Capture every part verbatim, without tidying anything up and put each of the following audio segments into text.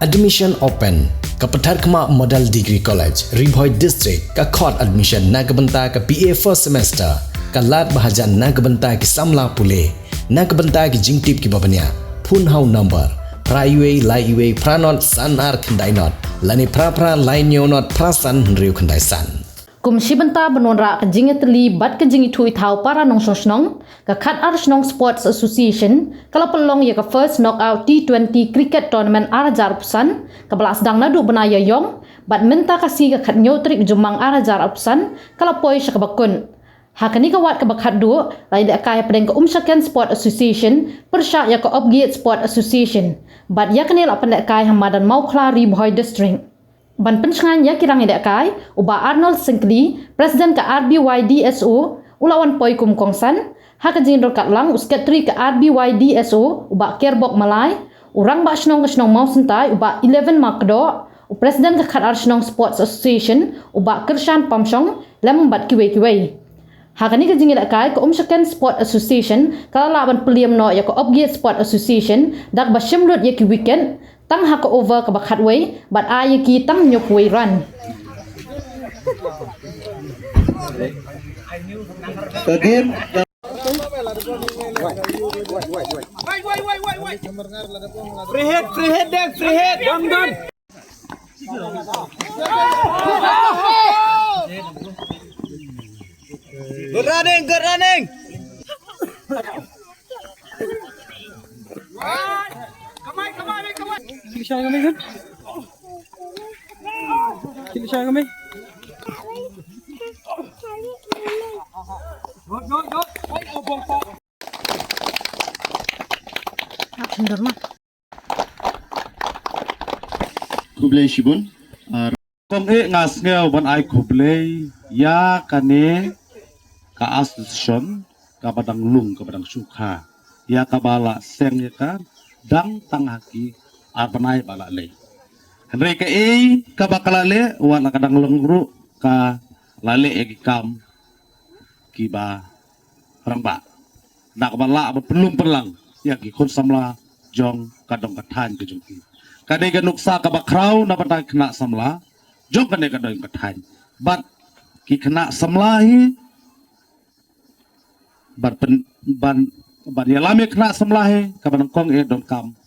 Admission open. Ka Patharkhmah Model Degree College, Ri Bhoi District, ka khot admission na ka bynta ka B A first semester. Ka lad ba hajan na ka bynta ki samla pule. Na ka bynta ki jingtip kiba bniah, phone ha u number phra wei lai wei phra not san ar khyndai not, lane phra phra lai hynñiew not phra san hynriew khyndai san. Kum shi bynta ban wanrah ka jingïatylli bad ka jingïathuh ïathaw para nongshong shnong, ka Khatar Shnong Sports Association ka la pynlong ïa ka First Knockout T twenty Cricket Tournament ar hajar arphew san, kaba la sdang naduh bnai Ïaïong, bad mynta ka sngi ka khathynñiew tarik Jymmang ar hajar arphew san ka la poi sha kaba kut. Ha kane ka wat kaba khatduh, la ïalehkai hapdeng ka Umshaken Sport Association pyrshah ïa ka Opgate Sport Association, bad ïa kane la pynlehkai ha madan Mawkhla, Ri Bhoi District. Ban pynshngaiñ ïa ki rang ïalehkai, u Bah Arnold Syngkli, President ka R B Y D S O, u la wan poi kum kongsan. Ha ka jingïadon katlang, u Secretary ka R B Y D S O, u Bah Kerbok Malai, u Rangbah Shnong ka shnong Mawsyntai, u Bah Eleven Makdoh, u President ka Khatar Shnong Sports Association, u Bah Kyrshan Pamshong, lem bad kiwei kiwei. Ha kane ka jingïalehkai, ka Umshaken Sport Association ka la lah ban pynliem noh ïa ka Opgate Sport Association da kaba shim lut ïa ki wicket tang ha ka over kaba khatwei bad ai ïa ki tang hynñiewphew wei run. Free hit, free hit, Deng, free hit, dong, dong. Good running, good running. Sila siya kami, kan? Sila siya kami. Action, Dharma. Khublei shibun. Ar kong eh nga sngew ban ai khublei ïa kane ka association kaba dang lung kaba dang shu kha ïa kaba la seng ïa ka dang tang ha ki ar bnai ba la leit. Hynrei kaei kaba ka la leh wat la ka dang long ruh ka la leh ïa ki kam kiba rangbah. Da kaba lah ban pynlum pynlang ïa ki khun samla jong ka dong ka thaiñ ka jong ki. Ka dei ka nuksa kaba khraw na bynta ki khynnah samla jong kane ka dong ka thaiñ. Bad ki khynnah samla hi ban pyn, ban, ban ïalam ïa ki khynnah samla hi kaba nyngkong eh donkam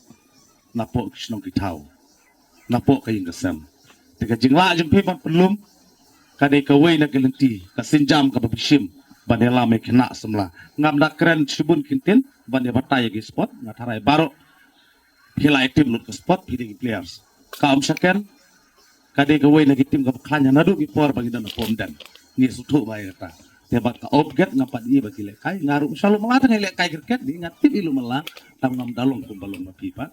napoh ki shnong ki thaw, napoh ka ïing ka sem. Te ka jinglah jong phi ban pynlum ka dei kawei na ki lynti ka sienjam kaba phi shim ban ïalam ïa ki khynnah samla. Ngam da kren shibun kyntien ban ïa batai ïa ki sport, nga tharai baroh phi la active lut ka sport, phi dei ki players. Ka Umshaken ka dei kawei na ki team kaba khlaiñ naduh ki por ba ngi don ha Pom Den. Ngi sngewthuh ba ïa kata. Te bad ka Opgate ngam pat ïohi ba ki lehkai, nga ruh shalom nga tang lehkai cricket ni nga tip ïa lum la tam ngam da long kum ba long ma phi pat.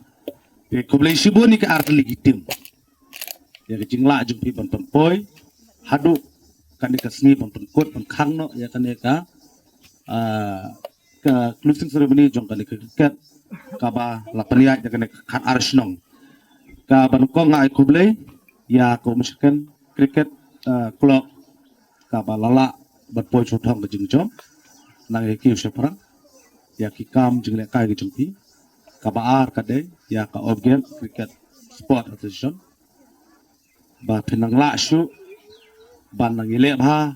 Te khublei shibun ïa ki artylli ki team. Ïa ka jinglah jong phi ban pynpoi haduh kane ka sngi ban pynkut pynkhang noh ïa kane ka, ah, ka closing ceremony jong kane ka cricket kaba la pynïaid ïa kane ka khatar shnong. Kaba nyngkong nga ai khublei ïa ka Umshaken Cricket, ah, Club kaba la lah ban poi sha thong ka jingjop. Nang ïa ki u shaphrang ïa ki kam jinglehkai ki jong phi. Kaba ar ka dei ïa ka Opgate Cricket Sport Association. Ba phin nang lah shuh ban nang ïaleh bha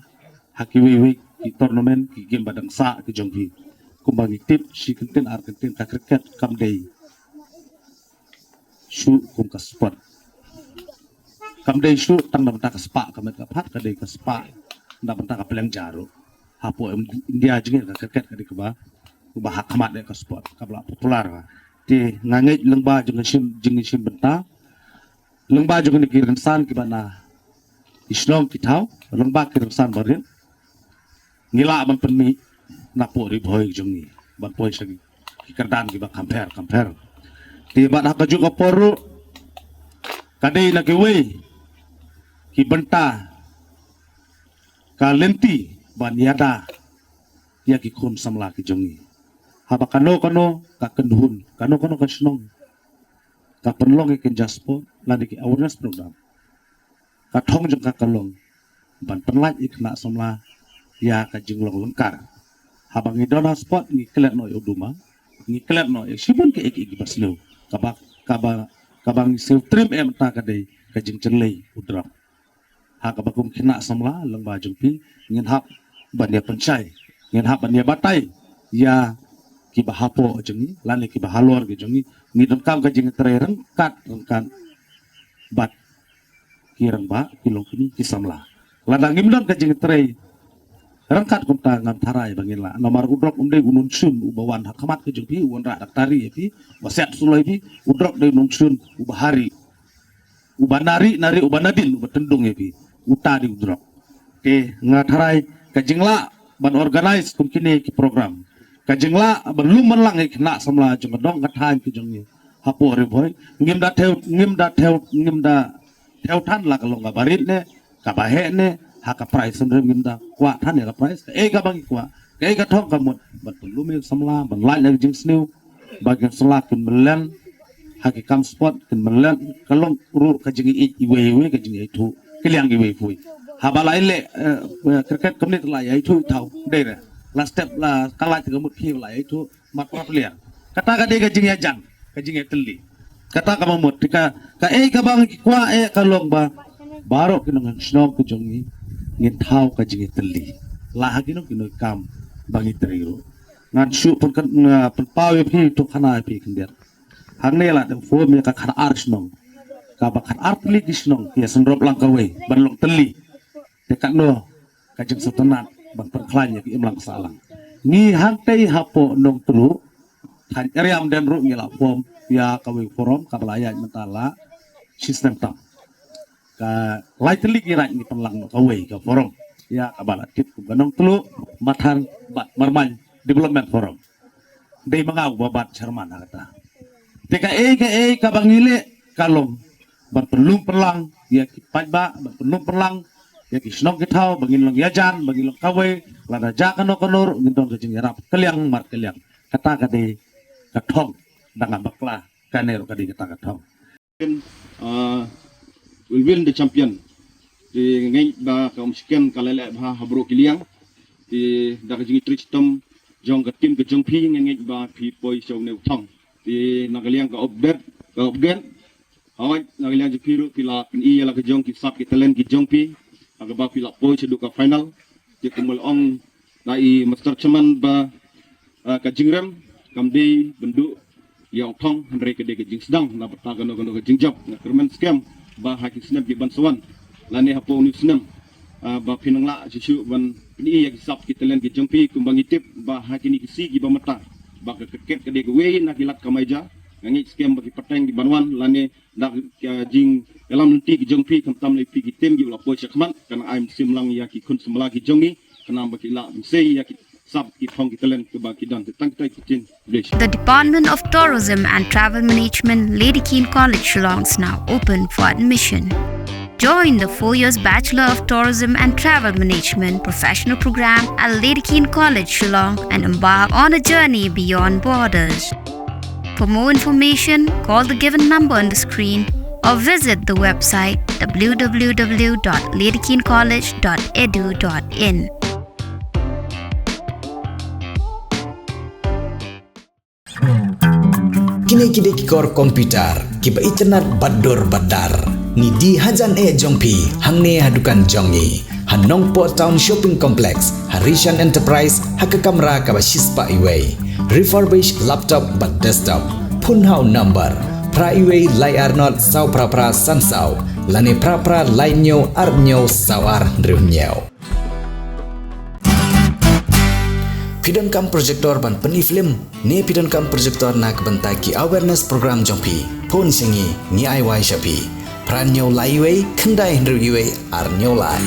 ha kiwei wei ki tournament ki game ba dang sah ki jong phi. Kumba ngi tip shi kyntien ar kyntien ka cricket kam dei shuh kum ka sport. Kam dei shuh tang na bynta ka spah ka met ka phad, ka dei ka spah na bynta ka pleng ja ruh. Hapoh India jong ngi ka cricket ka dei kaba, kaba ha khmat ïa ka sport kaba la popular. Te nga ngeit lyngba jong ka shim, jong ka shim bynta lyngba jong kine ki rynsan kiba na ki shnong ki thaw, lyngba ki rynsan barit, ngi lah ban pynmih napoh Ri Bhoi jong ngi ban poi sha ki kyrdan kiba kham pher kham pher. Te bad ha kajuh ka por ruh ka dei na kiwei ki bynta ka lynti ban ïada ïa ki khun samla ki jong ngi. Haba kano kano ka kynhun, kano kano ka shnong ka pynlong ïa ka jingjia sport lane ki awareness program, ka thong jong ka ka long ban pynlait ïa ki khynnah samla ïa ka jinglong lyngkar. Haba ngi don ha sport ngi klet noh ïa u duma, ngi klet noh ïa shibun kiei kiei kiba sniew kaba, kaba Kaba ngi sngewtriem eh mynta ka dei ka jingjyllei u drok. Ha kaba kum khynnah samla lyngba jong phi ngin hap ban ïa pynshai, ngin hap ban ïa batai ïa kiba hapoh jong ngi lane kiba halor ki jong ngi. Ngi donkam ka jingtrei ryngkat ryngkat bad ki rangbah, ki longkmie, ki samla. Lada ngim don ka jingtrei ryngkat kumta ngam tharai ba ngin lah. Namar u drok um dei u nongshun uba wan ha khmat ka jong phi, u wanrah daktari ïa phi, ba siat suloi phi. U drok dei u nongshun uba hari, uba nari nari, uba nadin, uba tyndung ïa phi. Uta dei u drok. Te nga tharai ka jinglah ban organize kum kine ki program, ka jinglah ban lum ban lang ïa ki khynnah samla jong ka dong ka thaiñ ka jong ngi hapoh Ri Bhoi. Ngim da thew, ngim da thew, ngim da thew than la ka long kaba rit ne kaba heh ne. Ha ka prize hynrei ngim da kwah than ïa ka prize. Kaei kaba ngi kwah, kaei ka thong ka mut, ban pynlum ïa ki samla, ban lait ïa ka jingsniew ba ki samla kin mlien ha ki kam sport, kin mlien. Ka long ruh ka jingïeit iwei iwei, ka jingïaithuh kylliang iwei iwei. Haba la ïaleh, eh, eh, cricket kumne la ïaithuh thaw, dei re. La step la ka lait ka mut phi la ïaithuh mat para player. Kata ka dei ka jingïajan, ka jingïatylli. Kata kaba mut, te ka, kaei kaba ngi kwah eh ka long ba baroh ki nongshong shnong ka jong ngi ngin thaw ka jingïatylli la ha kino kino ki kam ba ngi trei ruh. Ngan shu pyn, pynpaw ïa phi tu khana ïa phi khyndiat. Hangne la dang form ïa ka khatar shnong. Kaba khatar tylli ki shnong ki ïa sngewrop lang kawei ban long tylli. Te katno ka jingsngewtynnat ban pynkhlaiñ ïa ki imlang sahlang. Ngi hangtei hapoh Nongtluh, thaiñ Area Umden ruh ngi la form ïa kawei forum kaba la ïaid mynta la shi snem tam. Ka lai tylli ki raid ngi pynlang noh kawei ka forum ïa kaba la tip kum ka Nongtluh, Mathar bad Marmain Development Forum. Dei ma nga uba bat chairman ha kata. Te kaei kaei kaba ngi leh ka long ban pynlum pynlang ïa ki paidbah, ban pynlum pynlang ïa ki shnong ki thaw ba ngin long ïajan, ba ngin long kawei. Lada jia kano kano ruh ngin don ka jingïarap kylliang mar kylliang. Kata ka dei ka thong, da ngam bakla, kane ruh ka dei kata ka thong. Uh, will win the champion. Te nga ngeit ba ka umshiken ka la leh bha ha baroh ki liang. Te da ka jingtrei shitom jong ka team ka jong phi nga ngeit ba phi poi sha une u thong. Te na ka liang ka update, ka upgrade, hooid, na ka liang jong phi ruh phi la pyni ïa la ka jong ki sap ki talent ki jong phi ha kaba phi la poi shaduh ka final. Te kumba la ong da i Master Chairman ba, ah, ka jingrem kam dei ban duh ïa u thong, hynrei ka dei ka jingsdang na bynta kano kano ka jingjop. Nga kyrmen skhem ba ha ki snem ki ban sa wan lane hapoh une u snem, ah, ba phin nang lah shuh shuh ban pyni ïa ki sap ki talent ki jong phi kumba ngi tip ba ha kine ki sngi kiba mynta ba ka cricket ka dei kawei na ki lad kamai ja. Nga ngeit skhem ba ki pateng ki ban wan lane da ka jingïalam lynti ki jong phi, khamtam lei phi ki team kiba la poi shakhmat, kan ai mynsiem lang ïa ki khun samla ki jong ngi, khnang ba ki lah mynsiem ïa ki sap ki thong ki talent kiba ki don. Te tang kita ki ktien. Bless. The Department of Tourism and Travel Management, Lady Keane College, Shillong is now open for admission. Join the four years Bachelor of Tourism and Travel Management professional program at Lady Keane College, Shillong, and embark on a journey beyond borders. For more information, call the given number on the screen or visit the website w w w dot lady keane college dot e d u dot in. Kine ki dei ki kor computer kiba itynnad bad dur bad dar. Ngi die hajan eh jong phi hangne ha dukan jong ngi ha Nongpoh Town Shopping Complex, ha Rishan Enterprise, ha ka kamra kaba shispah iwei. Refurbish laptop bad desktop. Phone ha u number phra iwei lai ar nod saw phra phra san saw lane phra phra lai hynñiew ar hynñiew saw ar hynriew hynñiew. Phi donkam projector ban pyni film ne phi donkam projector na ka bynta ki awareness program jong phi? Phone sha ngi, ngi ai wai sha phi. Phra hynñiew lai iwei khyndai hynriew iwei ar hynñiew lai.